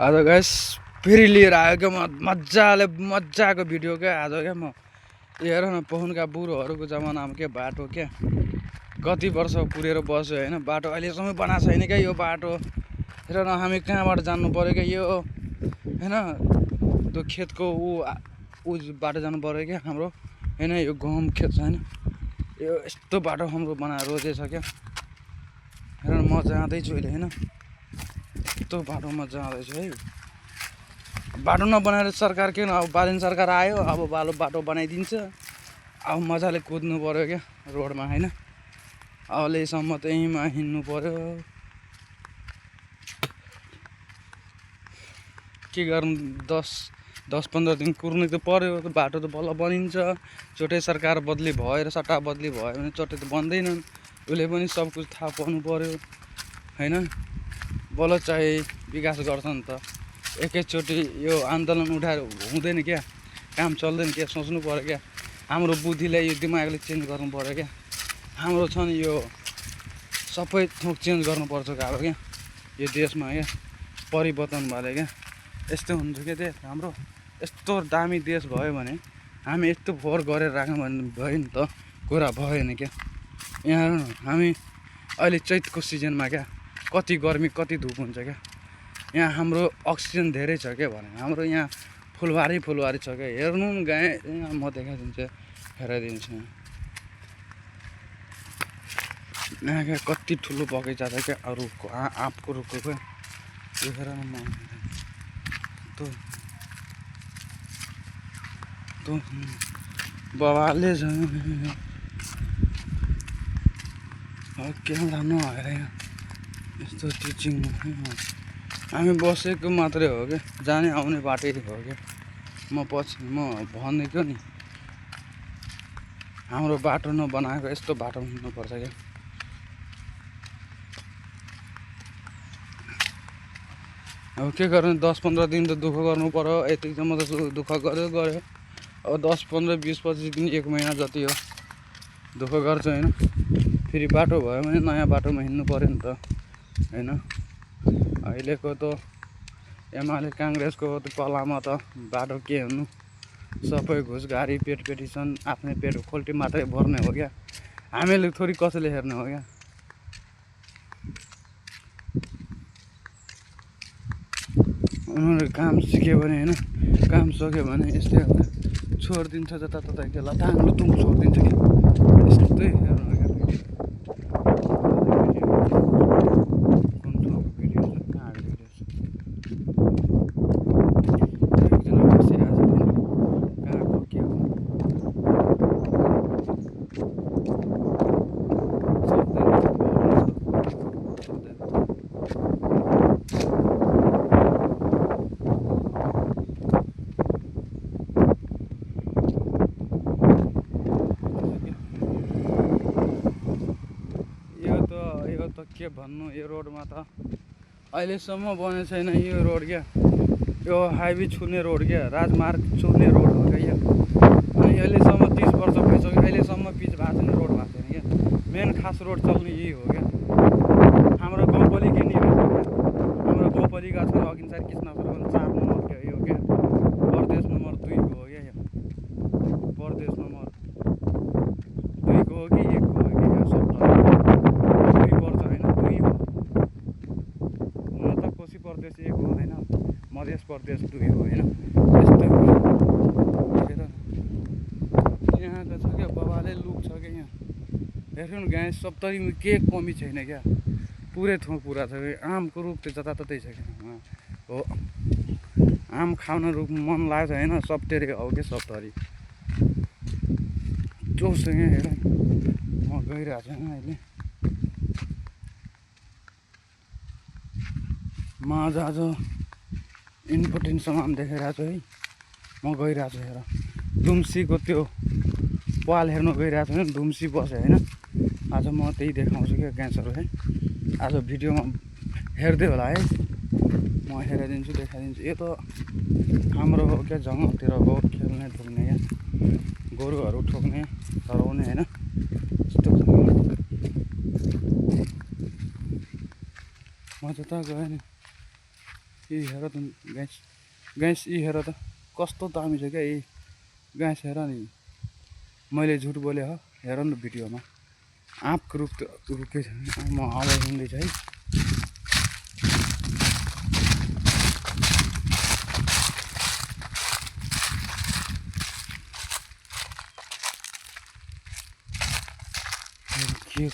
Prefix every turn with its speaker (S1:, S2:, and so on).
S1: आज गाइस फेरि लिएर आयो क्या मजाको भिडियो क्या आज क्या म हेर न पहुनका बुढोहरूको जमानामा के बाटो क्या कति वर्ष पुरेर बस्यो होइन बाटो अहिलेसम्म बनाएको छैन क्या यो बाटो हेर न हामी कहाँबाट जानु पर्यो क्या यो होइन त्यो खेतको ऊ बाटो जानु पर्यो क्या हाम्रो होइन यो गहुँ खेत छ होइन यो यस्तो बाटो हाम्रो बनाएर रोजेछ क्या हेर न म जाँदैछु अहिले होइन यस्तो बाटोमा जाँदैछु है बाटो नबनाएर सरकार किन अब बालेन सरकार आयो अब बाटो बनाइदिन्छ अब मजाले कुद्नु पर्यो क्या रोडमा होइन अहिलेसम्म त यहीँमा हिँड्नु पर्यो के गर्नु 10-15 दिन कुर्नु त पर्यो बाटो त बल्ल बनिन्छ चोटै सरकार बदली भएर सट्टा बदली भयो भने चोटै त बन्दैनन् उसले पनि सब कुछ थाहा पाउनु पर्यो होइन बल्ल चाहिँ विकास गर्छ नि त एकैचोटि यो आन्दोलन उठाएर हुँदैन क्या काम चल्दैन क्या सोच्नु पर्यो क्या हाम्रो बुद्धिलाई यो दिमागले चेन्ज गर्नु पर्यो क्या हाम्रो छ नि यो सबै थोक चेन्ज गर्नुपर्छ अब क्या यो देशमा क्या परिवर्तन भयो क्या यस्तो हुन्छ क्या त्यो हाम्रो यस्तो दामी देश भयो भने हामी यस्तो फोहोर गरेर राख्नु भने भयो नि त कुरा भएन क्या यहाँ हामी अहिले चैतको सिजनमा क्या कति गर्मी कति धुप हुन्छ क्या यहाँ हाम्रो अक्सिजन धेरै छ क्या भने हाम्रो यहाँ फुलबारी छ क्या हेर्नु गाएँ यहाँ म देखाइदिन्छु हेराइदिन्छु यहाँ क्या कति ठुलो बगैँचा छ क्या रुखको आँपको रुखको क्या देखेर म त बबाले छ क्यामेरा नहेर यहाँ यस्तो टिचिङ हामी बसेको मात्रै हो क्या जाने आउने बाटै हो क्या म भनेको नि हाम्रो बाटो नबनाएको यस्तो बाटो हुनुपर्छ क्या अब के गर्नु 10-15 दिन त दुःख गर्नु पर्यो यतिसम्म त दुःख गर्यो अब 10-15-20-25 दिन 1 महिना जति हो दुःख गर्छ होइन फेरि बाटो भयो भने नयाँ बाटोमा हिँड्नु पर्यो नि त होइन अहिलेको त एमाले काङ्ग्रेसको पालामा त बाटो के हुनु सबै घुसघारी पेटिसन आफ्नै पेट खोल्टी मात्रै भर्ने हो क्या हामीले थोरै कसैले हेर्ने हो क्या उनीहरूले काम सिक्यो भने होइन काम सक्यो भने यस्तै हो छोडिदिन्छ जताततै क्या लताङ लुतुङ छोडिदिन्छ क्या यस्तै हेर्नु क्या के भन्नु यो रोडमा त अहिलेसम्म बनेको छैन यो रोड क्या यो हाइवे छुने रोड क्या राजमार्ग छुने रोड हो क्या यो अनि अहिलेसम्म 30 वर्ष भइसक्यो अहिलेसम्म पिच भएको छैन रोड भएको छैन क्या मेन खास रोड चल्ने यही हो क्या हाम्रो गाउँपालिका नि हाम्रो गाउँपालिका छ अघिन्सार कृष्णपुर 4 नम्बर क्या यो क्या प्रदेश नम्बर 2 को हो क्या यो प्रदेश नम्बर 2 को हो कि 1 को हो कि यो सब प्रदेश 1 हो होइन मध्य प्रदेश 2 हो होइन यस्तै यहाँको छ क्या बबाले लुक छ क्या यहाँ हेर्नु न गाई 70 के कमी छैन क्या पुरै थोक पुरा छ आमको रुख त जताततै छ क्या हो आम खान रुख मन लाग्छ होइन सप्टेरी हो कि 70 जोसँग हेर म गइरहेको छु अहिले म आज इम्पोर्टेन्ट सामान देखाइरहेको छु है म गइरहेको छु हेर दुम्सीको त्यो पाल हेर्न गइरहेको छु होइन दुम्सी बस्यो होइन आज म त्यही देखाउँछु क्या ग्यासहरू है आज भिडियोमा हेर्दै होला है म हेराइदिन्छु देखाइदिन्छु यो त हाम्रो हो क्या जङ्गलतिर हो खेल्ने धुल्ने क्या गोरुहरू ठोक्ने चराउने होइन यस्तो म त गएँ नि यी हेर त गाइस गाइस यी हेर त कस्तो दामी छ क्या यी गाइस हेर नि मैले झुट बोले हो हेर न भिडियोमा आँपको रुख त रुखै छैन म आवाज सुन्दैछ है के